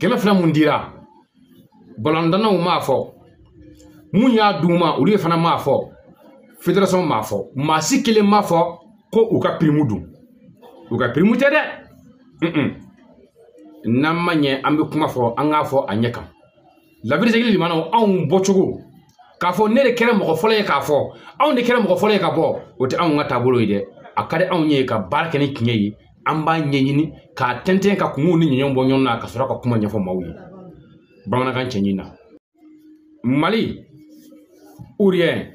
200 mun dira balontannaw m'a fɔ, mun y'a d'u ma olu fana m'a fɔ, fédération m'a fɔ, maa si kelen m'a fɔ ko u ka prime dun. U ka prime tɛ dɛ. N'an ma ɲɛ an bɛ kuma fɔ, an k'a fɔ a ɲɛ kan. Labirisɛgili limanaw, anw bɔcogo k'a fɔ ne de kɛra mɔgɔ fɔlɔ ye k'a fɔ anw de kɛra mɔgɔ fɔlɔ ye ka bɔ, o tɛ anw ka taabolo ye dɛ. A ka di anw ye ka baara kɛ ni tiɲɛ ye, an b'a ɲɛɲini k'a tɛntɛn ka kungow ni ɲɛɲɛw bɔ ɲɔgɔn na ka sɔrɔ ka kuma ɲɛfɔ maaw ye bamanankan cɛɲi na. Mali ou rien,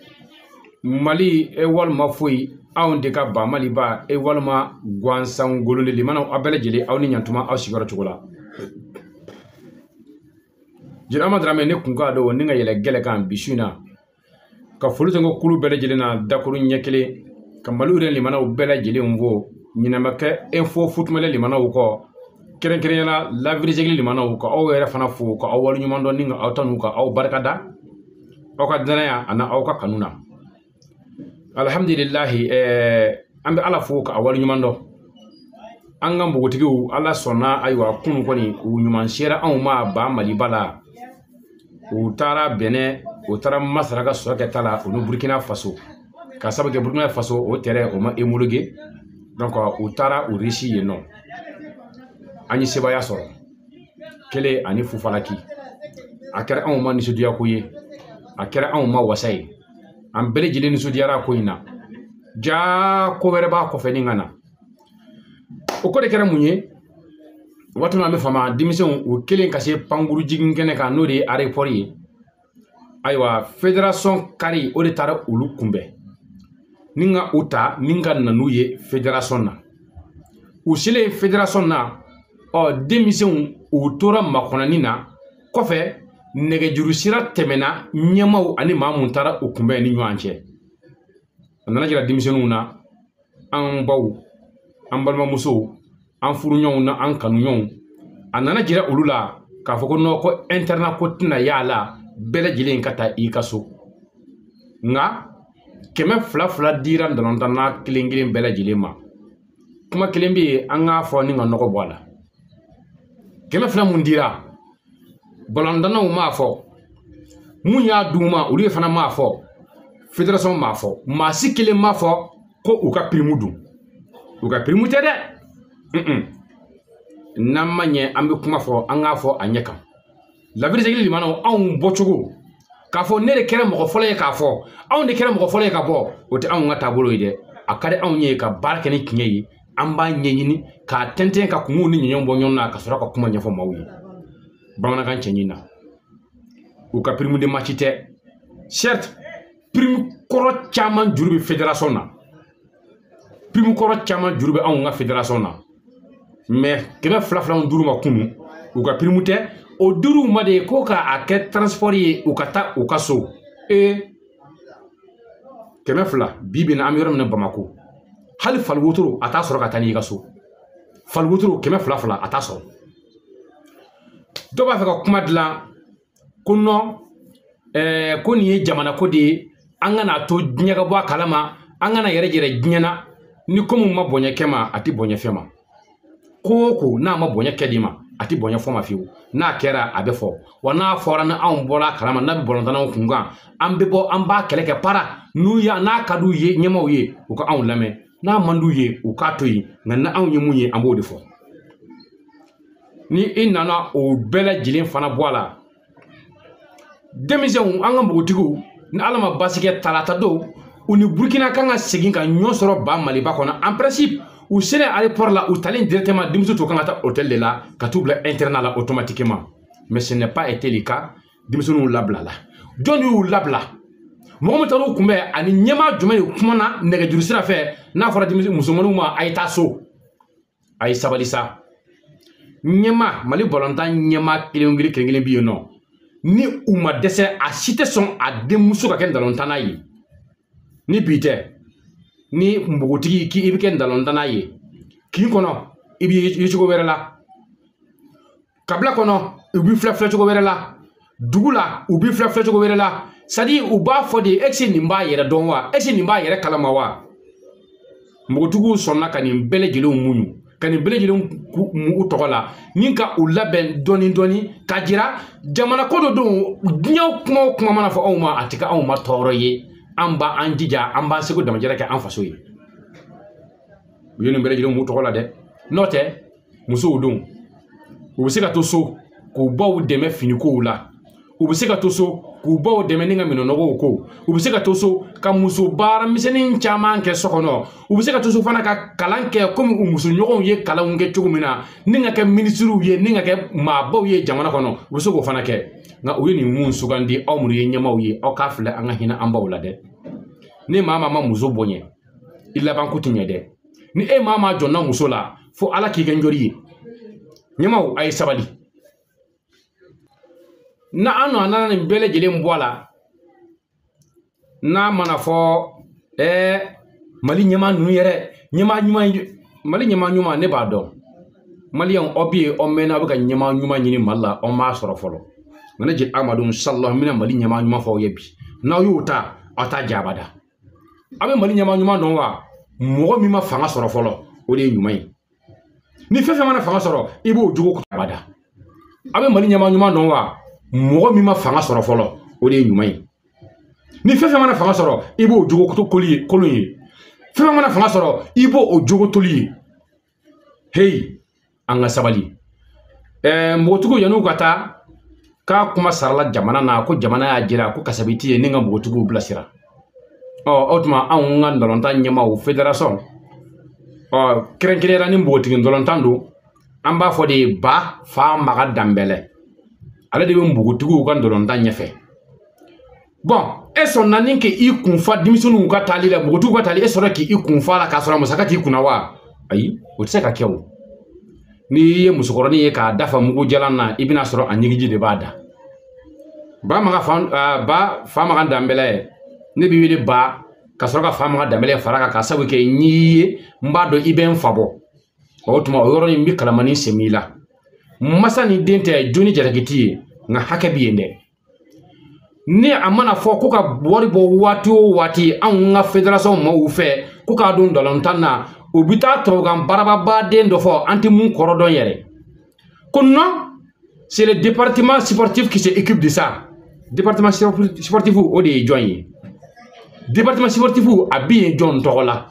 Mali e walima foyi, anw de ka ba Maliba e walima gansan golon de limanaw, aw bɛɛ lajɛlen aw ni ɲantuma aw sigiyɔrɔ cogo la. Jeli Dramɛ ne kun k'a dɔn ni ka yɛlɛ gɛlɛ kan bi su in na ka foli tɛ n ko kulu bɛɛ lajɛlen na dakuru ɲɛ kelen ka Mali yɛrɛ limanaw bɛɛ lajɛlen fo, ɲinɛ ma kɛ info futumɛlɛ limanaw kɔ, kɛrɛnkɛrɛnnenya la lavirijɛgili limanaw, ka aw yɛrɛ fana fo ka aw waleɲuman dɔn ni ka aw tanu ka aw barikada aw ka danaya ani aw ka kanu na. Alhamdulilahi, an bɛ Ala fo ka aw waleɲuman dɔn. An ka npogotigiw, Ala sɔnna, ayiwa kunun kɔni u ɲuman sera anw ma ba Maliba la. U taara Bɛnɛ, u taara Masara ka sɔrɔ kɛta la u ni Burkina Faso, ka sabu kɛ Burkina Faso o tɛrɛ o ma homologué, donc u taara u réussi yen nɔ. An ye sebaaya sɔrɔ kelen ani fufalaki. A kɛra anw ma nisɔndiyako ye, a kɛra anw ma wasa ye, an bɛɛ lajɛlen nisɔndiyara ko in na. Jaa ko wɛrɛ b'a kɔfɛ ni ka na. O ko de kɛra mun ye? Waati min an bɛ fama denmisɛnw u kelen ka se pankuru jigin kɛnɛ kan, n'o de ye aéroport ye. Ayiwa fédération kari o de taara olu kunbɛn ni ka u ta ni ka na n'u ye fédération na. U selen fédération na, ɔ denmisɛnw u tora makɔnɔni na. Kɔfɛ nɛgɛjuru sira tɛmɛna ɲɛmaaw ani maa mun taara u kunbɛn ni ɲɔgɔn cɛ. A nana jira denmisɛnninw na, an baw, an balimamusow, an furuɲɔgɔnw na an kanuɲɔgɔnw, a nana jira olu la k'a fɔ ko nɔ ko internat ko tɛna y'a la, bɛɛ lajɛlen ka taa i ka so. Nka 200 dira balontanna kelen kelen bɛɛ lajɛlen ma. Kuma kelen bɛ yen, an k'a fɔ ni ka nɔgɔ bɔ a la. 200 mun dira balontannaw m'a fɔ, mun y'a d'u ma olu fana m'a fɔ, fédération m'a fɔ, maa si kelen m'a fɔ ko u ka prime dun. U ka prime tɛ dɛ. N'an ma ɲɛ an bɛ kuma fɔ, an k'a fɔ a ɲɛ kan. Labirisɛgili limanaw, anw bɔcogo k'a fɔ ne de kɛra mɔgɔ fɔlɔ ye k'a fɔ anw de kɛra mɔgɔ fɔlɔ ye ka bɔ, o tɛ anw ka taabolo ye dɛ. A ka di anw ye ka baara kɛ ni tiɲɛ ye, an b'a ɲɛɲini k'a tɛntɛn ka kungow ni ɲɛɲɛw bɔ ɲɔgɔn na ka sɔrɔ ka kuma ɲɛfɔ maaw ye bamanankan cɛɲi na. U ka prime de match tɛ. Certes, prime kɔrɔ caman juru bɛ fédération na, prime kɔrɔ caman juru bɛ anw ka fédération na, mais 200 duuru ma kunun, u ka prime tɛ. O duuru ma de ko k'a kɛ transport ye u ka taa u ka so. 200 bi bi in na, an bɛ yɔrɔ min na Bamako, hali fali wotoro a t'a sɔrɔ ka taa n'i ka so. Fali wotoro 200 a t'a sɔrɔ. Dɔw b'a fɛ ka kuma dilan ko nɔ, ko nin ye jamana ko de ye, an kana to diɲɛ ka bɔ a kalama, an kana yɛrɛ jɛrɛ diɲɛ na. Ni ko mun ma bonya kɛ ma, a tɛ bonya fɛn ma. Ko o ko n'a ma bonya kɛ di ma, a tɛ bonya fɔ ma fiyewu. N'a kɛra a bɛ fɔ, wa n'a fɔra ni anw bɔra a kalama, n'a bɛ balontannaw kun kan, an bɛ bɔ an b'a kɛlɛ kɛ para. N'u y'a n'a ka d'u ye ɲɛmaaw ye, u ka anw lamɛn, n'a man d'u ye u k'a to yen. Nka ni anw ye mun ye, an b'o de fɔ. Ni i nana o bɛɛ lajɛlen fana bɔ a la, denmisɛnw, an ka npogotigiw, ni Ala ma baasi kɛ, tarata don u ni Burukina kan ka segin ka ɲɔgɔn sɔrɔ ba Maliba kɔnɔ. En principe, u selen aéroport la, u talen directement, denmisɛnw tun kan ka taa hôtel de la ka t'u bila internat la automatiquement, mais ce n'est pas été le cas. Denmisɛnninw labila la. Jɔn y'u labila? Mɔgɔ min taara u kunbɛn ani ɲɛmaa jumɛn de kumana nɛgɛjuru sira fɛ n'a fɔra denmisɛn musomaninw ma a ye taa so? A ye sabali sa. Ɲɛmaa, Mali balontan ɲɛmaa kelen kelen kelen kelen bɛ yen nɔ, ni u ma dɛsɛ, a si tɛ sɔn a denmuso ka kɛ balontanna ye. Ni bi tɛ, ni npogotigi k'i bɛ kɛ balontanna ye, kin kɔnɔ i b'i ye cogo wɛrɛ la, kabila kɔnɔ u b'i filɛ filɛ cogo wɛrɛ la, dugu la u b'i filɛ filɛ cogo wɛrɛ la. C'est à dire u b'a fɔ de, est ce que nin b'a yɛrɛ dɔn wa? Est ce que nin b'a yɛrɛ kalama wa? Npogotigiw sɔnna ka nin bɛɛ lajɛlen muɲu. Ka nin bɛɛ lajɛlen u tɔgɔ la ni ka u labɛn dɔɔni dɔɔni k'a jira jamana ko dɔ don. Diɲɛ kuma o kuma mana fɔ anw ma, a tɛ kɛ anw ma tɔɔrɔ ye. An b'an jija, an b'an seko damajira kɛ an faso ye. U ye nin bɛɛ lajɛlen m'u tɔgɔ la dɛ. N'o tɛ, musow don, u bɛ se ka to so k'u baw dɛmɛ finikow la, u bɛ se ka to so k'u baw dɛmɛ ni ka minɛnɔgɔw ko, u bɛ se ka to so ka muso baara misɛnnin caman kɛ so kɔnɔ, u bɛ se ka to so fana ka kalan kɛ komi u musoɲɔgɔnw ye kalanw kɛ cogo min na, ni ka kɛ minisiriw ye, ni ka kɛ maabaw ye jamana kɔnɔ, u bɛ se k'o fana kɛ. Nka u ye nin mun sugandi? Aw minnu ye ɲɛmaaw ye, aw k'a filɛ, an ka hinɛ an baw la dɛ. Ni maa maa ma muso bonya, i laban ko tɛ ɲɛ dɛ. Ni e maa maa jɔnna muso la, fo Ala k'i kɛ njɔri ye. Ɲɛmaaw, a ye sabali. Na an nɔ nana nin bɛɛ lajɛlen bɔ a la. N'a mana fɔ Mali ɲɛmaa ninnu yɛrɛ, ɲɛmaa ɲuman, Mali ɲɛmaa ɲuman, ne b'a dɔn. Maliyɛnw, aw bɛ yen, aw mɛnna, aw bɛ ka ɲɛmaa ɲuman ɲini Mali la, aw m'a sɔrɔ fɔlɔ. Nka ne jeli Amadu, inshallah, n bɛna Mali ɲɛmaa ɲuman fɔ aw ye bi. N'aw y'o ta, aw t'a jabada. Aw bɛ Mali ɲɛmaa ɲuman dɔn wa? Mɔgɔ min ma fanga sɔrɔ fɔlɔ, o de ye ɲuman ye. Ni fɛn fɛn mana fanga sɔrɔ, i b'o jogo abada. Aw bɛ Mali ɲɛmaa ɲuman dɔn wa? Mɔgɔ min ma fanga sɔrɔ fɔlɔ, o de ye ɲuman ye. Ni fɛn fɛn mana fanga sɔrɔ, i b'o jogo koli ye, kolon ye. Fɛn fɛn mana fanga sɔrɔ, i b'o o jogo toli ye. Heyi, an ka sabali. Npogotigiw, yan'u ka taa k'a kuma sarala jamana na, ko jamana y'a jira ko kasabi tɛ yen ni ka npogotigiw bilasira. Ɔ, o tuma anw ka ndɔlɔntan ɲɛmaaw, fédération, ɔ, kɛrɛnkɛrɛnnenya ni npogotigi ndɔlɔntan don, an b'a fɔ de ba fa Maga Danbɛlɛ, ale de bɛ npogotigiw ka ndɔlɔntan ɲɛfɛ. Bɔn, e sɔnna ni k'i kun fa denmisɛnninw ka taali la, npogotigiw ka taali, e sɔrɔ k'i kun fa la k'a sɔrɔ musaka t'i kunna wa? Ayi, o tɛ se ka kɛ o. N'i ye musokɔrɔnin ye k'a dafa mugu jalan na, i bɛna sɔrɔ a ɲigiji de b'a da. Ba Maga fa, ba fa Maga Danbɛlɛ, ne b'i wele ba ka sɔrɔ ka fa Maga Danbɛlɛ fara kan, ka sabu kɛ n'i ye n b'a dɔn i bɛ n fa bɔ. O tuma o yɔrɔnin n bɛ kalamani sɛmɛ i la. Masa ni den tɛ joni jalaki t'i ye, nka hakɛ bɛ yen dɛ. Ni a mana fɔ ko ka wari bɔ waati o waati, anw ka fédération maaw fɛ ko k'a don ndɔlɔntan na, u bɛ taa tubabukan barababaden dɔ fɔ, an tɛ mun kɔrɔ dɔn yɛrɛ. Ko non, c'est le département sportif qui s'occupe de ça. Département sportif, o de ye jɔn ye? Département sportif, a bɛ yen jɔn tɔgɔ la?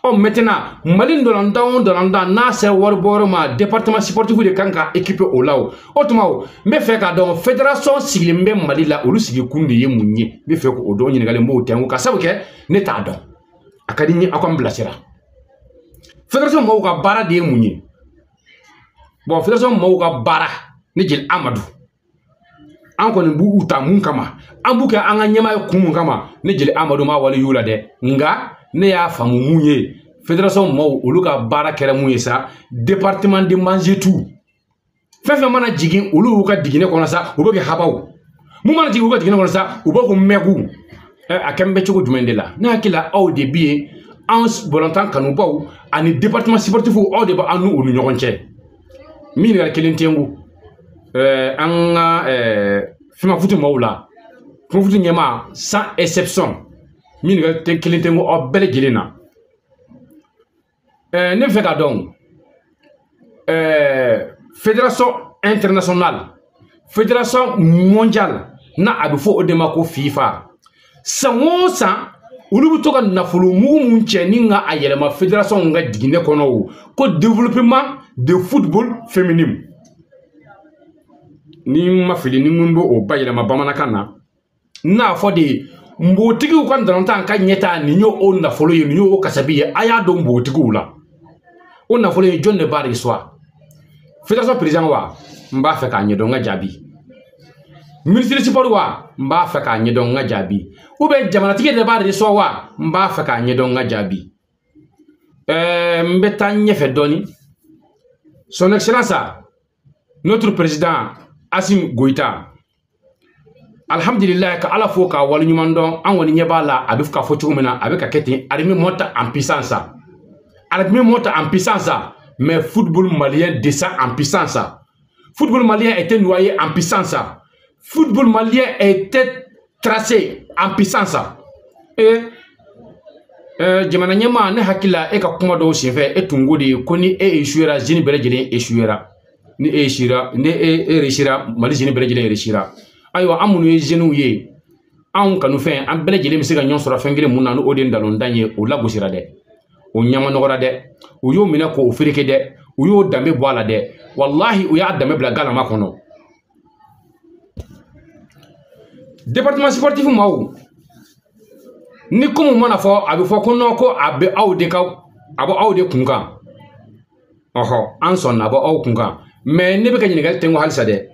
Ɔ, maintenant, Mali ndɔlɔntan o ndɔlɔntan n'a sera wari bɔyɔrɔ ma, département sportif de kan ka équipe o la. O o tuma, o n bɛ fɛ k'a dɔn, fédération sigilen bɛ Mali la, olu sigi kun de ye mun ye? N bɛ fɛ k'o dɔn. Ɲininkali n b'o tɛnku ka sabu kɛ ne t'a dɔn. A ka di n ye aw ka n bilasira. Fédération mɔgɔw ka baara de ye mun ye? Bon, fédération mɔgɔw ka baara, ne jeli Amadu, an kɔni b'u ta mun kama, an b'u kɛ an ka ɲɛmaa ye kun mun kama, ne jeli Amadu m'a wale y'u la dɛ. Nka ne y'a faamu mun ye, fédération mɔgɔw, olu ka baara kɛra mun ye sa? Département de manger tout, fɛn fɛn mana jigin olu y'u ka diginɛ kɔnɔ sa, u bɛ kɛ habaw. Mun mana jigin u ka diginɛ kɔnɔ sa, u b'a ko mɛku. A kɛ bɛ cogo jumɛn de la? Ne hakili la, aw de bɛ yen, an bɔlɔntan kanubaw ani département sportif, aw de bɛ an n'u ni ɲɔgɔn cɛ. Min yɛrɛ kelen tɛ n ko an ka FEMAFOOT maaw la, FEMAFOOT ɲɛmaa sans exception, min yɛrɛ kelen tɛ n ko aw bɛɛ lajɛlen na. Ne bɛ fɛ k'a dɔn, fédération internationale, fédération mondiale, n'a a bɛ fɔ o de ma ko FIFA, san o san olu bɛ to ka nafolo mugu mun cɛ ni ka a yɛlɛma fédération ka jiginɛ kɔnɔ, o ko développement de football féminin, ni n ma fili, ni n b'o bayɛlɛma bamanankan na, n'a fɔ de npogotigiw ka ndɔlɔntan ka ɲɛta, nin y'o o nafolo ye, nin y'o kasabi ye, a y'a don npogotigiw la. O nafolo ye, jɔn de b'a reçoit? Fédération président wa? N b'a fɛ k'a ɲɛdɔn, n ka jaabi. Ministre sport wa? N b'a fɛ k'a ɲɛdɔn, n ka jaabi. Ou bien jamanatigi de b'a reçoit wa? N b'a fɛ k'a ɲɛdɔn, n ka jaabi. N bɛ taa ɲɛfɛ dɔɔni. Son excellence notre président Assimi Goïta, alhamdulillah, ka Ala fo k'a waleɲuman dɔn. An kɔni ɲɛ b'a la, a bɛ ka fɔ cogo min na, a bɛ ka kɛ ten. Armée monte en puissance, armée monte en puissance, mais football malien descend en puissance. Football malien était noyé en puissance, football malien était tracé en puissance. Et Jamana ɲɛmaa, ne hakili la e ka kuma dɔw senfɛ, e tun ko de ye ko ni e échouera, jeune bɛɛ lajɛlen échouera. Ni e échouera, ni e réussira, Mali jeune bɛɛ lajɛlen réussira. Ayiwa, an minnu ye jeunes ye, anw kanufɛn, an bɛɛ lajɛlen bɛ se ka ɲɔgɔn sɔrɔ fɛn kelen mun na, n'o de ye nkalontan ye. O lagosira dɛ, o ɲamanɔgɔra dɛ, u y'o minɛ k'o fereke dɛ, u y'o danbe bɔ a la dɛ. Walahi, u y'a danbe bila galama kɔnɔ. Département sportif maaw, ni ko mun mana fɔ, a bɛ fɔ ko non, ko a bɛ aw de ka, a bɛ aw de kun kan. Ɔhɔ, an sɔnna, a bɛ aw kun kan. Mais ne bɛ ka ɲininkali tɛnku halisa dɛ.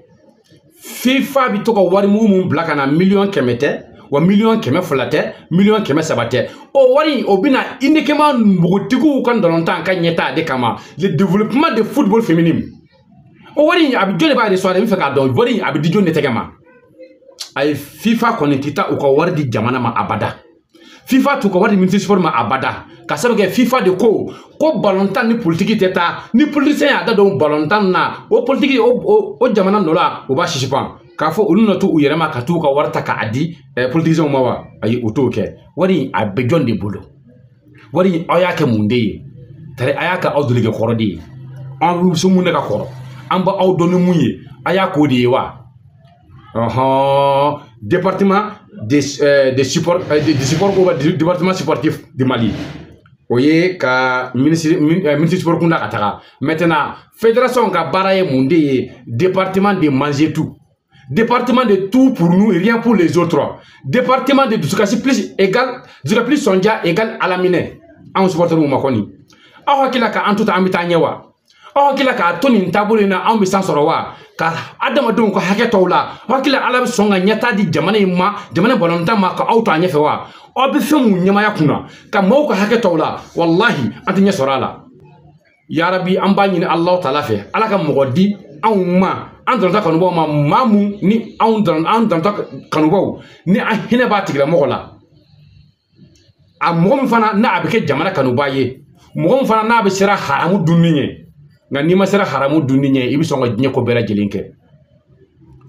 FIFA bɛ to ka wari mugu mun bila ka na, 100 000 tɛ, wa 200 000 tɛ, 300 000 tɛ. O wari o bɛna uniquement npogotigiw ka ndolantan ka ɲɛtaa de kama, le développement de football féminin. O wari a bɛ jɔn de b'a recevoir? N bɛ fɛ k'a dɔn, wari a bɛ di jɔn de tɛgɛ ma? Ayi, FIFA kɔni tɛ taa u ka wari di jamana ma abada. FIFA t'u ka wari di ministre sport ma abada. Ka sababu kɛ FIFA de ko ko balontan ni politique tɛ taa. Ni politicien y'a da don balontan na, o politique o jamana nɔ la, o b'a sisipan. K'a fɔ olu nɔ t'u yɛrɛ ma ka t'u ka wari ta k'a di politiciens ma wa? Ayi, o t'o kɛ. Wari a bɛ jɔn de bolo? Wari aw y'a kɛ mun de ye? Tari a y'a kɛ aw delikɛ kɔrɔ de ye. An bɛ se mun de ka kɔrɔ? An b'aw dɔn ni mun ye? A y'a k'o de ye wa? Département de support, de support ou département sportif du Mali. O ye ka ministre sport kunda ka taga. Maintenant, fédération ka baara ye mun de ye? Département de manger tout. Département de tout pour nous et rien pour les autres. Département de dusukasi plus égal, dusukasi plus sonja égal à la mine. Anw supporter ma kɔni. Aw hakili la ka an to tan, an bɛ taa ɲɛ wa? Aw hakili la k'a to nin taabolo in na, anw bɛ san sɔrɔ wa? Ka adamadenw ka hakɛ tɔw la, aw hakili la Ala bɛ sɔn ka ɲɛtaa di jamana in ma, jamana balontan ma, ka aw to a ɲɛfɛ wa? Aw bɛ fɛn mun ɲɛmaya kunna ka maaw ka hakɛ tɔw la? Walahi, an tɛ ɲɛ sɔrɔ a la. Yarabi, an b'a ɲini Alahu taala fɛ, Ala ka mɔgɔ di anw ma, an dɔrɔn kanubaw ma, maa mun ni anw dɔrɔn, an dɔrɔn kanubaw ni an hinɛ b'a tigilamɔgɔ la. A mɔgɔ min fana n'a bɛ kɛ jamana kanuba ye, mɔgɔ min fana n'a bɛ siran haramu dunni ɲɛ. Nka n'i ma siran haramu dunni ɲɛ, i bɛ sɔn ka diɲɛ ko bɛɛ lajɛlen kɛ.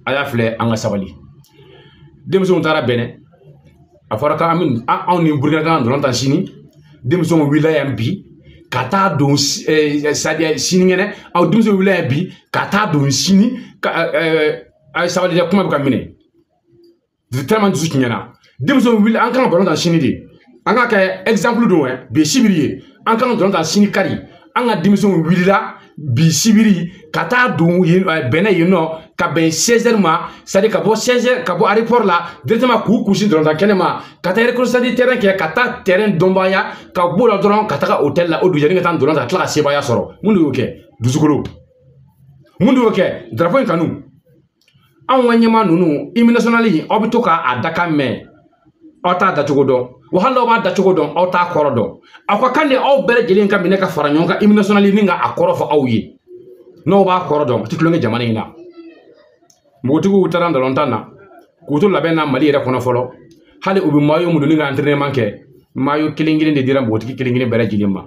A y'a filɛ, an ka sabali. Denmisɛnw taara Bɛnɛ, a fɔra k'an bɛ anw ni Burukina kan dɔrɔn ta sini. Denmisɛnw wulila yan bi ka taa don sinikɛnɛ. Aw denmisɛnw wulila yan bi ka taa don sini ka a ye sabali dɛ, kuma bɛ ka minɛ tellement dusu tiɲɛna. Denmisɛnw wulila, an kan ka balon ta sini de. An k'a kɛ exemple don, bi sibiri ye, an kan ka dɔrɔn ta sini kari. An ka denmisɛnw wulila bi sibiri ka taa don yen, Bɛnɛ yen nɔ, ka bɛn 16h ma, c'est à dire ka bɔ 16h, ka bɔ aéroport la directement k'u kunsin dɔrɔn ta kɛnɛ ma, ka taa reconnaissance terrain kɛ, ka taa terrain dɔnbaya, ka b'o la dɔrɔn ka taga hôtel la o dugujɛ, ka taa dɔrɔn ta, ka tila ka sebaaya sɔrɔ. Mun de y'o kɛ? Dusukolo. Mun de y'o kɛ? Drapeau in kanu. Anw ka ɲɛmaa ninnu, hymne national, aw bɛ to k'a dakan mɛn, aw t'a dacogo dɔn. Wa hali n'aw b'a dacogo dɔn, aw t'a kɔrɔ dɔn. Aw ka kan de, aw bɛɛ lajɛlen ka minɛ ka fara ɲɔgɔn kan hymne national ni ka a kɔrɔ fɔ aw ye. N'aw b'a kɔrɔ dɔn, a tɛ tulonkɛ jamana in na. Npogotigiw taara ndolantan na k'u to labɛn na Mali yɛrɛ kɔnɔ fɔlɔ. Hali u bɛ maillot mun don ni ka entraînement kɛ, maillot kelen kelen de dira npogotigi kelen kelen bɛɛ lajɛlen ma.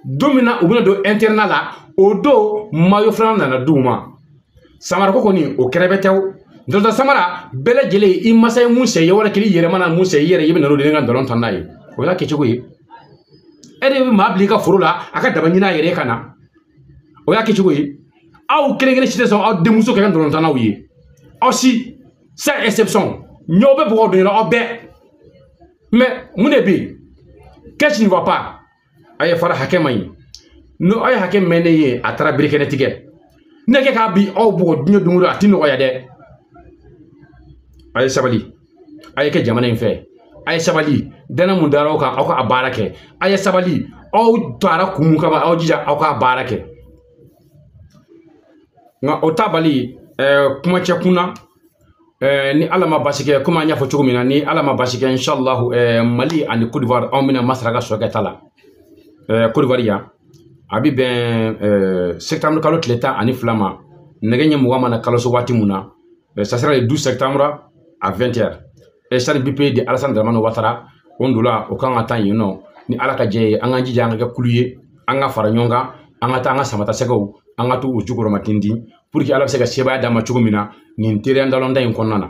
Don min na u bɛna don internat la, o don maillot filanan nana d'u ma. Samara ko kɔni o kɛrɛfɛ tɛ o. Ndolantan samara bɛɛ lajɛlen, i masa ye mun sɛ ye, wala kelen yɛrɛ mana mun sɛ i yɛrɛ, i bɛ na n'o de ye ka ndolan tan n'a ye. O y'a kɛcogo ye. E de bɛ maa bila i ka foro la, a ka daba ɲini a yɛrɛ ye ka na. O y'a kɛcogo ye. Aw kelen kelen si tɛ sɔn aw denmuso ka kɛ ndolantannaw ye. Aw si, sans exception, ɲɔw bɛ bɔgɔ don aw bɛɛ. Mais mun de bɛ yen? Qu'est-ce qui ne va pas? A ye fara hakɛ man ɲi. N'o aw ye hakɛ mɛnnen ye, a taara birikɛnɛ tigɛ. Ne kɛ k'a bi aw bugɔ diɲɛ don o don, a ti nɔgɔya dɛ. A ye sabali, a ye kɛ jamana in fɛ. A ye sabali, danaya mun dara aw kan, aw ka a baara kɛ. A ye sabali, aw taara kun mun kama, aw jija aw k'a baara kɛ. Nka o ta bali, kuma cɛ kunna, ni Ala ma basi kɛ, komi an y'a fɔ cogo min na, ni Ala ma basi kɛ, inshallah, Mali ani Côte d'Ivoire, anw bɛna masara ka sokɛ ta la. Côte d'Ivoire yan, a bɛ bɛn septembre kalo tile 12 ma, nɛgɛ ɲɛ 20 mana kalo so waati mun na, ça sera le 12 septembre à 20h. Et stade BP de Alassane Dramane Ouattara, o ndola o kan ka taa yen nɔ. Ni Ala ka jɛ ye, an k'an jija an ka kɛ kulu ye, an ka fara ɲɔgɔn kan, an ka taa an ka samata sɛgɛw, an ka to u jukɔrɔma tintin, pour que Ala bɛ se ka sebaaya d'an ma cogo min na nin teriya ndalontan in kɔnɔna na.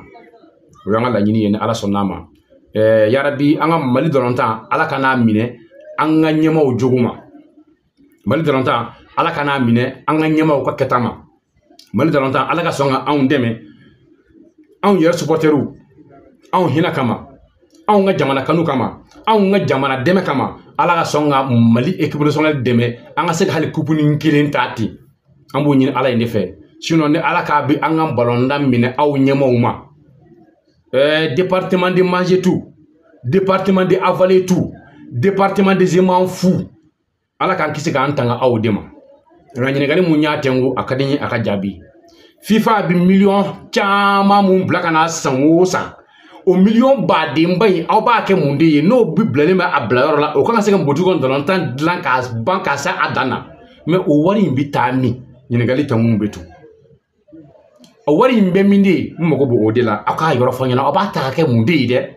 O y'an ka laɲini ye, ni Ala sɔnn'a ma. Yarabi, an ka Mali dɔrɔntan, Ala ka n'a minɛ. an ka ɲɛmaaw jogo ma. Mali balontan, Ala ka n'a minɛ an ka ɲɛmaaw ka kɛta ma. Mali balontan, Ala ka sɔn ka anw dɛmɛ, anw yɛrɛ supporteriw, anw hinɛ kama, anw ka jamana kanu kama, anw ka jamana dɛmɛ kama, Ala ka sɔn ka Mali équipe nationale dɛmɛ, an ka se ka hali coupe ni kelen ta ten. An b'o ɲini Ala in de fɛ. Sinon ni Ala k'a bɛ an ka balontan minɛ aw ɲɛmaaw ma, département de manger tout, département de avaler tout, département de je m'en fous, Ala k'an kisi k'an tanga aw de ma. Nka ɲininkali mun y'a tɛnku, a ka di n ye a ka jaabi. FIFA bɛ miliyɔn caman mun bila ka na san o san, o miliyɔn badenba in, aw b'a kɛ mun de ye? N'o bi bilalen bɛ a bilayɔrɔ la, o kan ka se ka npogotigiw ka balontan dilan k'a ban k'a se a dan na. Mais o wari in bɛ taa min? Ɲininkali tɛ mun bɛ to, o wari in bɛ min de? N mago b'o de la, aw k'a yɔrɔ fɔ n ɲɛna, aw b'a ta ka kɛ mun de ye dɛ?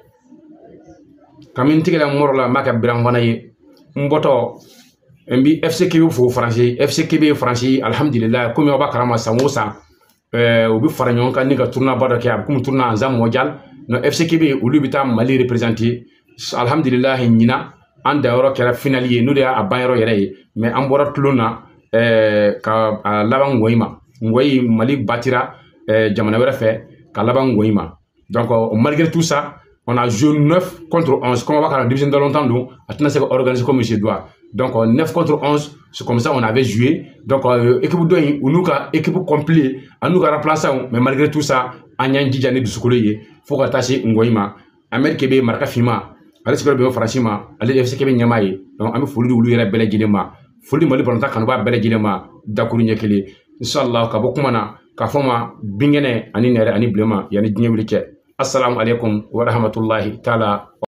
Kami n tigɛla n mɔrɔ la, n b'a kɛ biran fana ye. N bɔtɔ, n bi FCKB fo Faransi, FCKB Faransi. Alhamdulilayi, komi aw b'a kalama, san o san u bɛ fara ɲɔgɔn kan ni ka tournoi ba dɔ kɛ, a bɛ komi tournoi Anzan mondial. Non, FCKB olu bɛ taa Mali représenter. Alhamdulilayi, ɲinan an dayɔrɔ kɛra finale ye, n'o de y'a ban yɔrɔ yɛrɛ ye. Mais an bɔra tulon na ka a laban ngɔyi ma. Ngɔyi, Mali batira jamana wɛrɛ fɛ ka laban ngɔyi ma. Donc malgré tout ça, on a joué 9 contre 11. Comme on va la division de longtemps, donc a tɛna se ka organiser comme il doit. Donc 9 contre 11, c'est comme ça on avait joué. Donc équipe dɔ in, u n'u ka équipe complet, an n'u ka remplaçant, mais malgré tout ça, an y'an jija ni dusukolo ye fo ka taa se ngɔyi ma. Amérique bɛ maraka finma, ale sigiyɔrɔ bɛ Faransi ma, ale FCK bɛ ɲɛmaa ye. Donc an bɛ foli di olu yɛrɛ bɛɛ lajɛlen ma, foli di Mali balontan kanubaa bɛɛ lajɛlen ma, dakuru ɲɛ kelen. Inshallah, ka bɔ kuma na k'a fɔ ma binkɛnɛ ani nɛrɛ ani bilenma yanni diɲɛ wuli cɛ. Assalamu alaikum wa rahmatullahi taala.